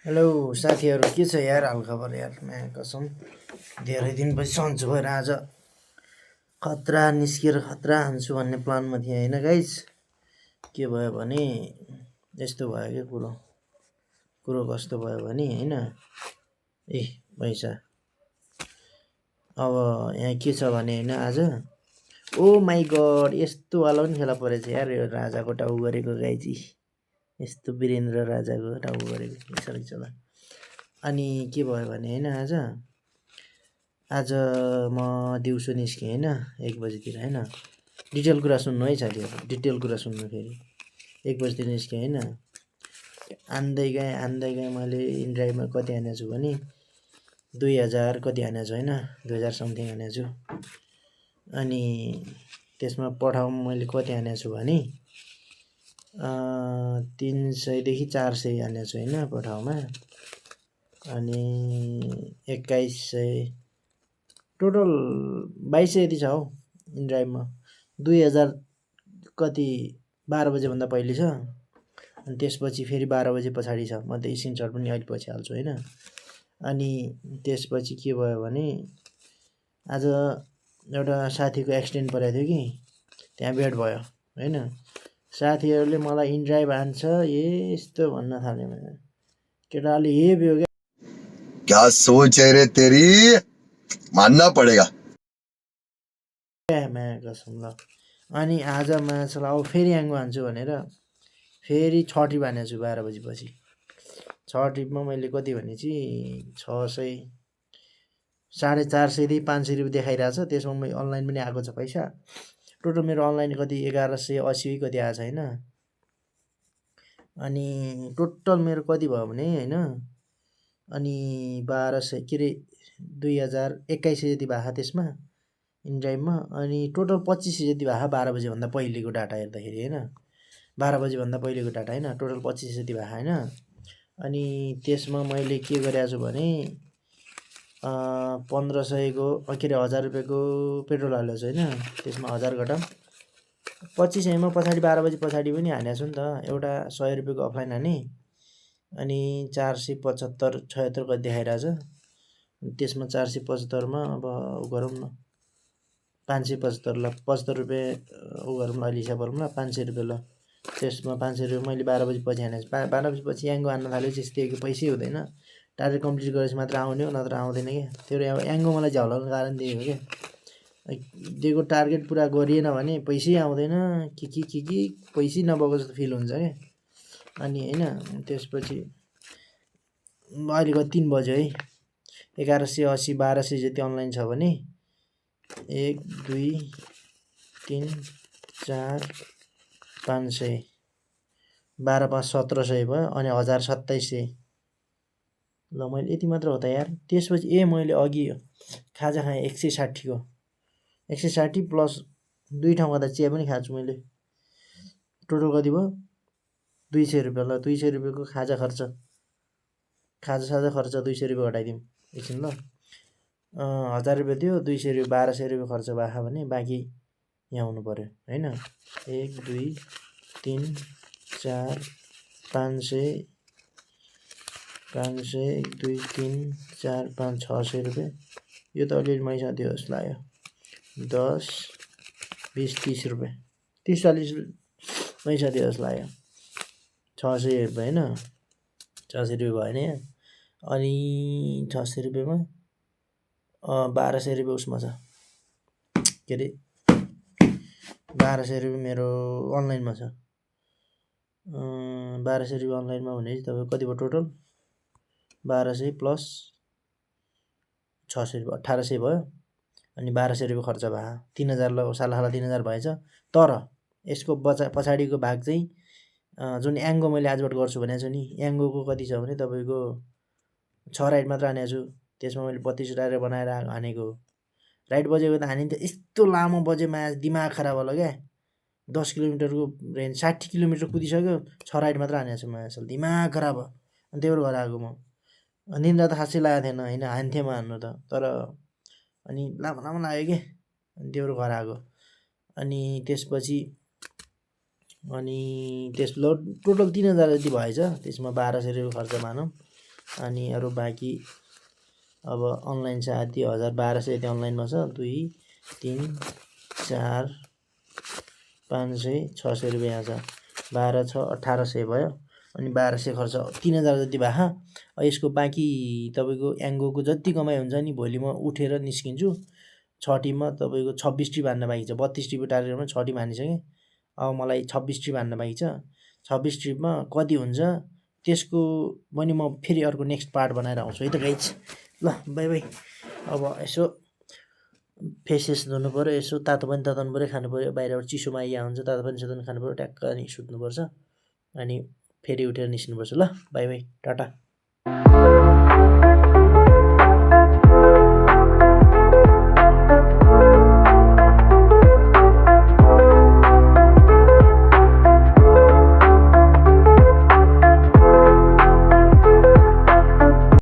Hello साथीहरू, के छ यार हालखबर यार? कसम धेरै दिनपछि सन्चो भएर आज खतरा निस्किएर खतरा हान्छु भन्ने प्लानमा थिएँ होइन गाइज। के भयो भने यस्तो भयो कि कुरो कस्तो भयो भने होइन। ए पैसा अब यहाँ के छ भने होइन, आज ओ माई गड यस्तो वाला पनि खेला परेछ यार। यो राजाको टाउ गरेको गाइजी, यस्तो वीरेन्द्र राजाको टाउ गरेको यसरी चला। अनि के भयो भने होइन, आज म दिउँसो निस्केँ होइन, 1 बजीतिर होइन। डिटेल कुरा सुन्नु है साथीहरू, डिटेल कुरा सुन्नु। फेरि 1 बजीतिर निस्केँ होइन। आन्दै गएँ मैले इनड्राइभमा कति हानेको छु भने 2000 कति हानेको छु होइन, 2000 समथिङ हानेको छु। अनि त्यसमा पठाउँ मैले कति हानेको छु भने 300 देखि 400 हानेको छु होइन पठाउमा। अनि 2100 टोटल 2200 यति छ हौ इनड्राइभमा। 2000 कति 12 बजेभन्दा पहिले छ। अनि त्यसपछि फेरि 12 बजे पछाडि छ। म त स्क्रिनसट पनि अहिले पछि हाल्छु होइन। अनि त्यसपछि के भयो भने आज एउटा साथीको एक्सिडेन्ट परेको थियो कि त्यहाँ बेड भयो होइन। साथीहरूले मलाई इनड्राइभ हान्छ यस्तो भन्न थाल्यो। केटाले हेब्यो क्या सोच है रे तेरी, मानना पड़ेगा। कसम ल। अनि आज माछालाई अब फेरि ह्याङ्गो हान्छु भनेर फेरि 6 ट्रिप हानेको छु 12 बजीपछि। 6 ट्रिपमा मैले कति भनेपछि 600 450 देखि 500 रुपियाँ देखाइरहेको छ। त्यसमा मैले अनलाइन पनि आएको छ पैसा। टोटल मेरो अनलाइन कति 1180 कति आएको छ होइन। अनि टोटल मेरो कति भयो भने होइन, अनि 1200 के अरे 2100 जति भएको त्यसमा इनड्राइभमा। अनि टोटल 2500 जति भएको 12 बजेभन्दा पहिलेको डाटा हेर्दाखेरि होइन। 12 बजेभन्दा पहिलेको डाटा होइन, टोटल 2500 जति भएको होइन। अनि त्यसमा मैले के गरेको छु भने 1500 को के अरे 1000 रुपियाँको पेट्रोल हालेको छु होइन। त्यसमा 1000 घटाऊँ 2500 मा पछाडि 12 बजे पछाडि पनि हानेको छु नि त। एउटा 100 रुपियाँको अफलाइन हाने। अनि 475 76 कति देखाइरहेछ। त्यसमा 475 मा अब गरौँ न 575 ल 75 रुपियाँ गरौँ न, अहिले हिसाब गरौँ ल 500 रुपियाँ ल। त्यसमा 500 रुपियाँ मैले 12 बजी पछि हानेको छु। 12 बजी पछि याङ्गो हान्न थालेपछि त्यही पैसै हुँदैन। टार्गेट कम्प्लिट गरेपछि मात्र आउने हो, नत्र आउँदैन क्या। त्यो याङ्गो मलाई झल्काउनु कारण त्यही हो क्या। दिएको टार्गेट पुरा गरिएन भने पैसै आउँदैन। के पैसै नभएको जस्तो फिल हुन्छ क्या। अनि होइन त्यसपछि अहिलेको 3 बज्यो है। 1180 1200 जति अनलाइन छ भने 1 2 3 4 500 12 5 1700 भयो। अनि 1027 ल मैले यति मात्र हो त यार। त्यसपछि मैले अघि खाजा खाएँ 160 को 160 प्लस 2 ठाउँमा त चिया पनि खाएको छु मैले। टोटल कति भयो 200 रुपियाँ ल। 200 रुपियाँको खाजा खर्च 200 रुपियाँ घटाइदिउँ एकछिन ल। 1000 रुपियाँ थियो, 200 रुपियाँ 1200 रुपियाँ खर्च भयो भने बाँकी यहाँ हुनु पर्यो होइन। 1 2 3 4 500 1 2 3 4 5 600 रुपियाँ। यो त अलिअलि मैसँग दियो जस्तो लाग्यो। 10 20 30 रुपियाँ 30 40 मैसँग दियो जस्तो लाग्यो। 600 रुपियाँ होइन, 600 रुपियाँ भयो नि यहाँ। अनि 600 रुपियाँमा 1200 रुपियाँ उसमा छ के अरे 1200 रुपियाँ मेरो अनलाइनमा छ। 1200 रुपियाँ अनलाइनमा भनेपछि तपाईँ कति भयो टोटल 1200 प्लस 600 रुपियाँ 1800 भयो। अनि 1200 रुपियाँ खर्च भयो। 3000 ल साला 3000 भएछ। तर यसको पछाडिको भाग चाहिँ जुन याङ्गो मैले आजबाट गर्छु भनेको छु नि, याङ्गोको कति छ भने तपाईँको 6 राइड मात्र हानेको छु। त्यसमा मैले 32 टायर बनाएर हानेको। राइड बजेको त हाने नि त यस्तो लामो बजेमा दिमाग खराब होला क्या। 10 किलोमिटरको रेन्ज 60 किलोमिटर कुदिसक्यो, 6 राइड मात्र हानेको छु। म असल दिमाग खराब भयो। अनि त्यही भएर घर आएको म। निन्द्रा त खासै लागेको थिएन होइन, हान्थेँ म हान्नु त, तर अनि लामो लाग्यो कि अनि त्यही भएर घर आएको। अनि त्यसपछि टोटल 3000 जति भएछ। त्यसमा 1200 रुपियाँ खर्च मानौँ। अनि अरू बाँकी अब अनलाइन छ आदि 1200 यति अनलाइनमा छ 2 3 4 500 600 रुपियाँ छ 12 6 1800 भयो अनि 1200 खर्च 3000 जति भए यसको बाँकी तपाईँको एङ्गोको जति कमाइ हुन्छ नि भोलि म उठेर निस्किन्छु 6 टिममा तपाईँको 26 टिप हान्न बाँकी छ 32 टिपको टार्गेटमा 6 टिप हानिसकेँ अब मलाई 26 टिप हान्न बाँकी छ 26 टिपमा कति हुन्छ त्यसको पनि म फेरि अर्को नेक्स्ट पार्ट बनाएर आउँछु है त गाइज ल बाई बाई अब यसो फेसेस धुनु पऱ्यो यसो तातो पनि तताउनु पऱ्यो खानु पऱ्यो बाहिरबाट चिसोमा आइया हुन्छ तातो पनि सेतो पनि खानु पऱ्यो ट्याक्क अनि सुत्नुपर्छ अनि फेरि उठेर निस्किनुपर्छ ल बाई बाई टाटा